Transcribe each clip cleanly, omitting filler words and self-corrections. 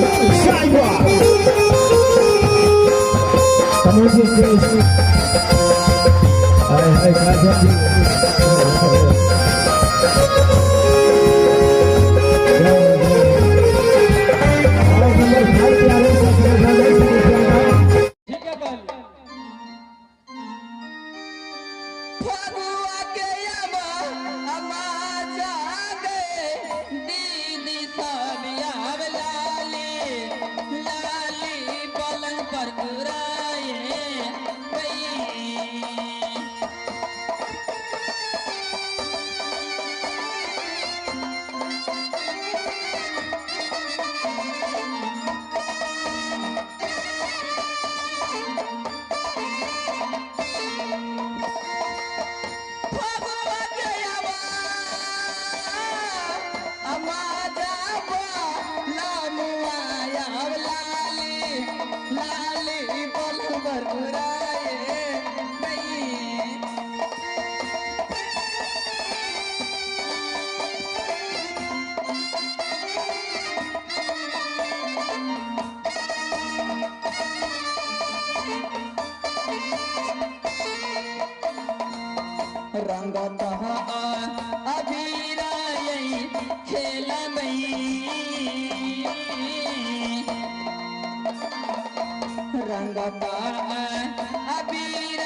下一个。咱们这是，哎哎，看一下。रंग अबीर खेल रंग अबीर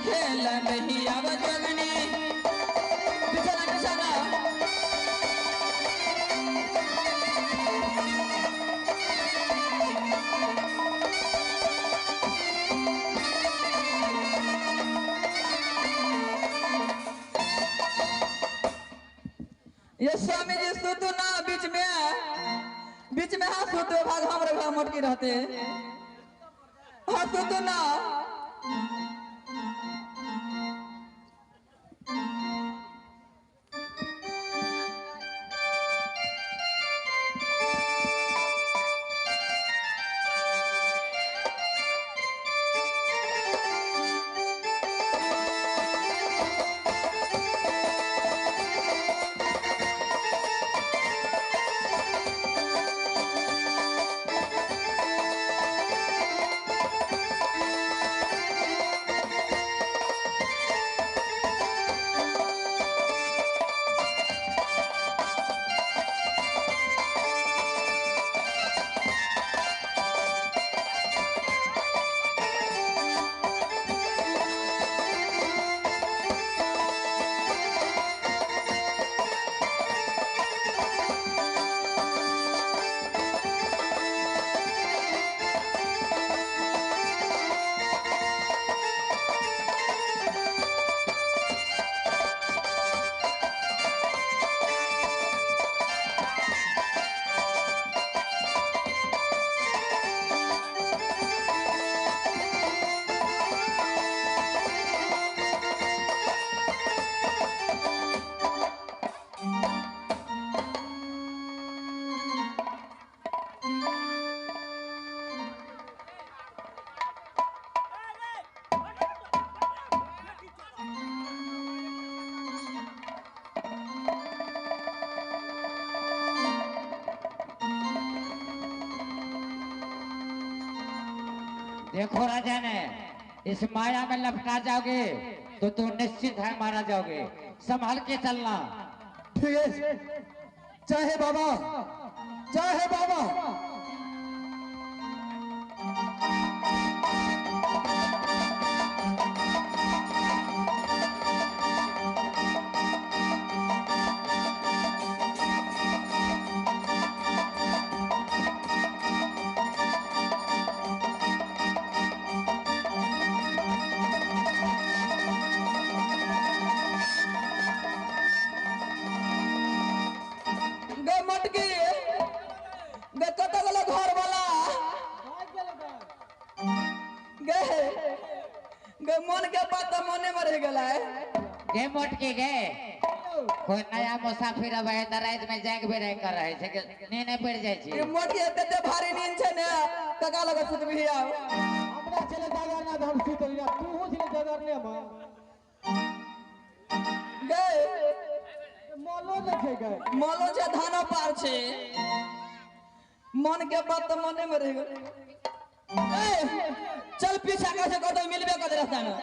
खेल नहीं अब जगनी बिछाना बिछाना ये स्वामी जी सुतु ना बीच में हाँ सुतु भाग हमरे भाग मोटकी रहते हाँ सुतु ना। देखो राजा ने इस माया में लपटा जाओगे तो तुम निश्चित है मारा जाओगे, संभाल के चलना। ठीक है, चाहे बाबा चाहे बाबा। गए मन के बात तो मने में रह गया है। गे मोटकी गे कोई नया मुसाफिर आवे है त रात में जाग भी रह कर रहे छे नींद नहीं पड़ जाय छे। ये मोटकी एते भारी नींद छे ने कका लगे सुतबी आव। हमरा चले जागर ना हम सुतल ना तू हो छले जागर ने हम गए मोलो देखे गए मोलो छे धानो पार छे। मन के बात तो मने में रह गेल। ए चल पीछा कैसे कर दो मिलबे कर रास्ता में।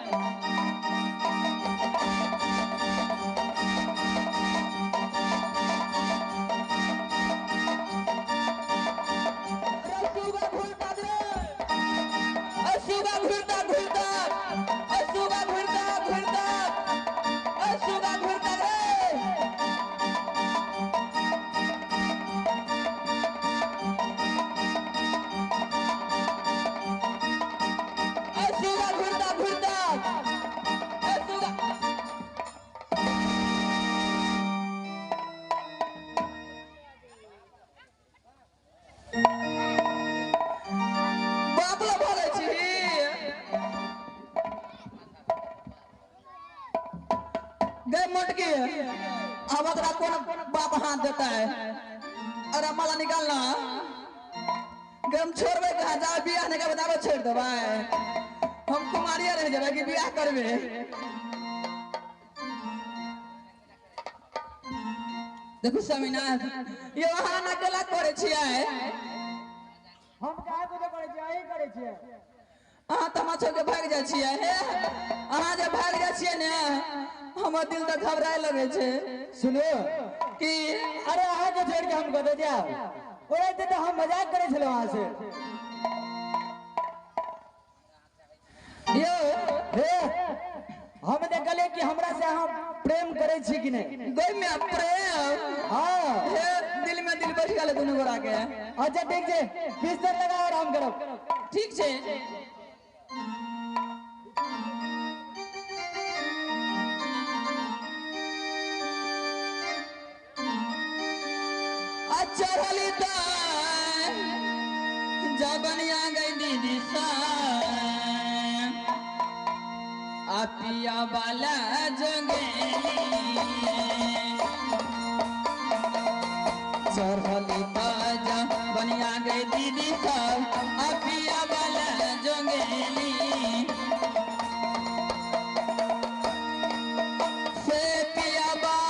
सुगा घुरता घुरता सुगा घुरता घुरता सुगा घुरता रे। सुगा घुरता घुरता सुगा। बाप ला भागै छी। गए मोटकी अब अगला कौन बाप हाथ देता है। अरे माला निकालना गम छोड़बे कहाँ जाओ बियाह नहीं के बताबो छोड़ देबै हम कुमारिया रह जेबै कि बियाह करबे। देखू स्वामीनाथ ये अहाँ ना केला करे छियै। हम काहे कुछो करे छियै अहीं करे छियै। अहाँ तऽ हमरा छोड़ के भागि जाइ छियै। हे अहाँ जे भागि जाइ छियै ने हमर दिल तऽ घबराए लगै छै। सुनू कि अरे अहाँ के छोड़ के हम कतऽ जायब। ओनाहिते तऽ हम मजाक करै छलहुँ अहाँ से। यौ हे हम देखलियै कि हमरा से अहाँ प्रेम करै छी कि नहि। गई में प्रेम। हाँ हे दिल में दिल बैठ गेलै दुनू गोरा के। अच्छा ठीक छै बिस्तर लगाओ आराम करब। ठीक छै। चढ़ली जबनिया गई दीदी सा पिया वाला जंगली चढ़ली जबनिया गई दीदी सा पिया वाला जंगली से पिया वाला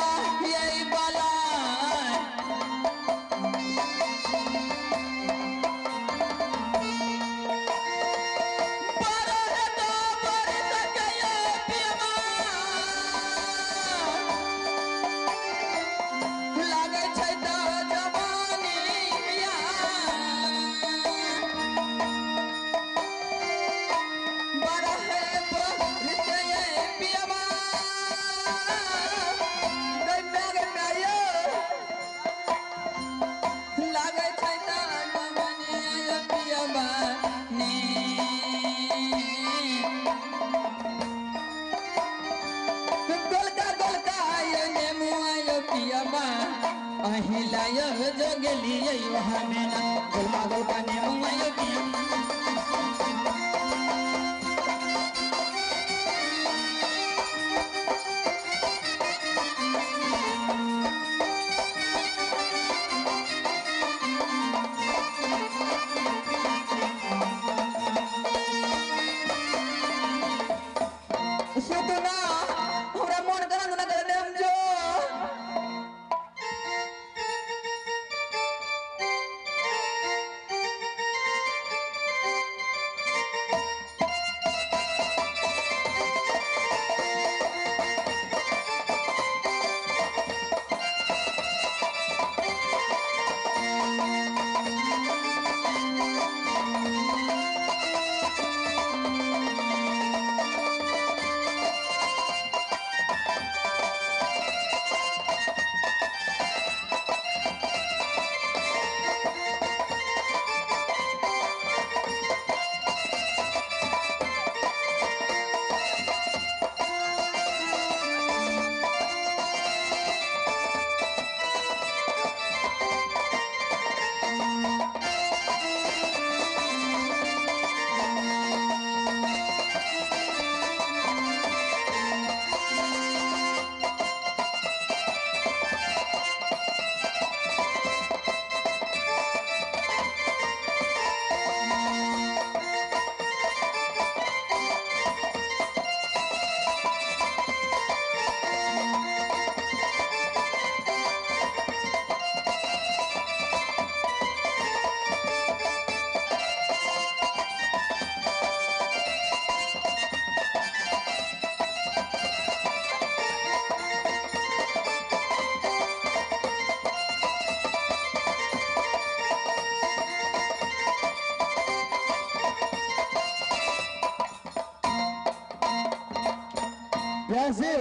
प्यासी।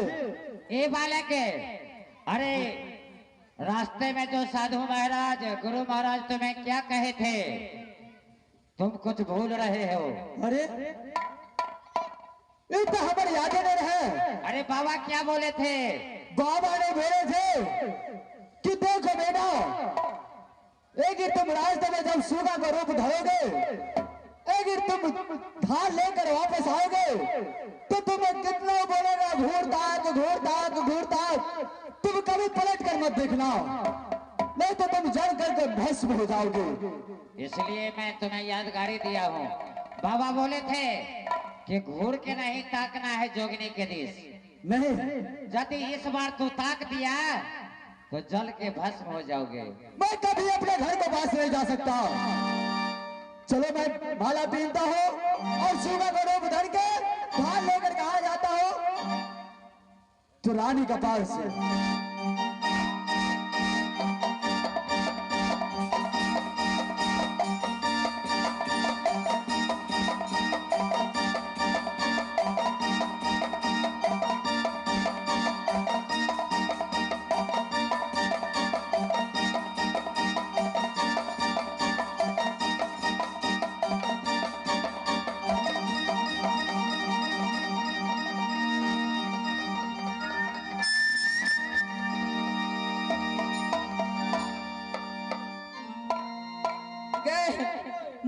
ए बालक, अरे रास्ते में जो साधु महाराज गुरु महाराज तुम्हें क्या कहे थे? तुम कुछ भूल रहे हो। अरे ये तो हमारे याद नहीं रहे। अरे बाबा क्या बोले थे? बाबा ने बोले थे कि देखो बेटा, एक ही तुम रास्ते में जब सूगा का रूप धरोगे, एक ही तुम धान लेकर वापस आओगे तो तुम्हें कितना बोलेगा घूर ताक घूर ताक घूर ताक, तुम कभी पलट कर मत देखना, नहीं तो तुम जड़ करके भस्म हो जाओगे। इसलिए मैं तुम्हें यादगारी दिया हूँ। बाबा बोले थे कि घूर के नहीं ताकना है जोगिनी के दिश। नहीं, यदि इस बार तू ताक दिया तो जल के भस्म हो जाओगे। मैं कभी अपने घर के पास नहीं जा सकता। चलो मैं माला पीनता हूँ और सुबह को रूप धर के धान लेकर कहा जाता हूँ तो रानी के पास।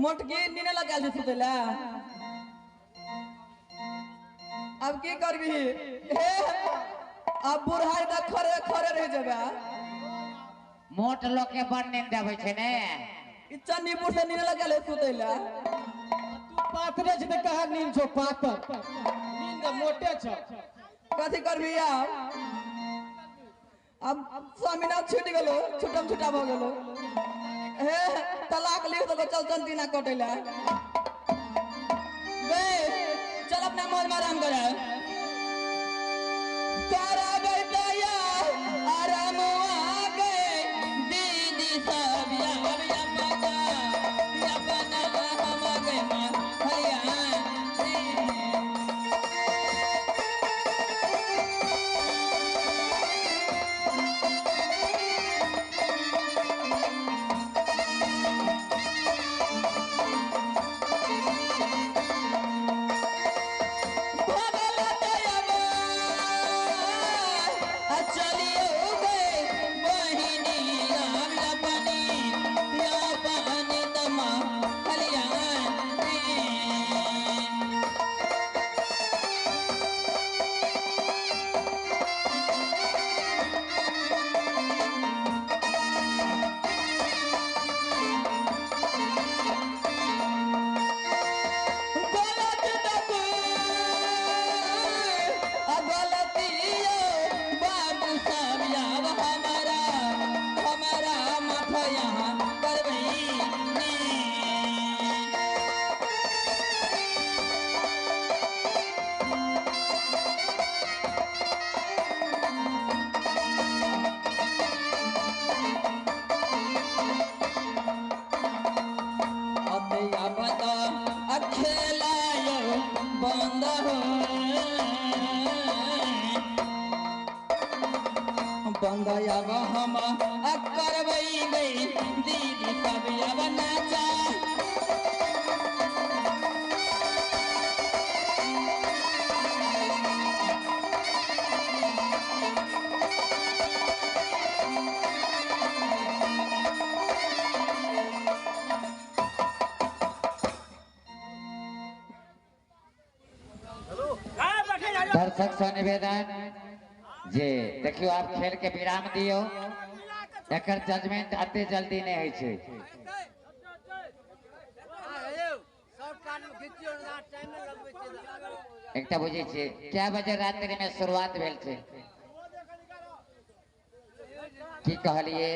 मोटकी नीने लग गेल छै सुतै ला। अब की करबी? हे अब बुढ़ाई त खरे खरे रह जेबे। मोट लोग के बड़ नींद आबै छै ने। ई चन्नीपुर से नीने लग गेल सुतै ला। तू पातरे छै त कहाँ नींद छौ? पातर नींद मोटे छौ। कथी करबी अब? अब स्वामीनाथ छूट गेलो, छुटम छुटा भ गेलो। हे तलाक लिख दो, चल चंदीना कटेला बे, चल अपना मन में आराम करे। तारा बेटाया आराम आ गए दीदी सब या पता या बना हम गए मां हरिया। हम करबई गई दीदी सब अब नाचा। दर्शक से निवेदन जे देखियो आप खेल के विराम दियो, एकर जजमेंट अते जल्दी नहीं होइ छै। एकटा बुझै छियै कै बजे रात्रि में शुरुआत भेल छै? की कहलिए?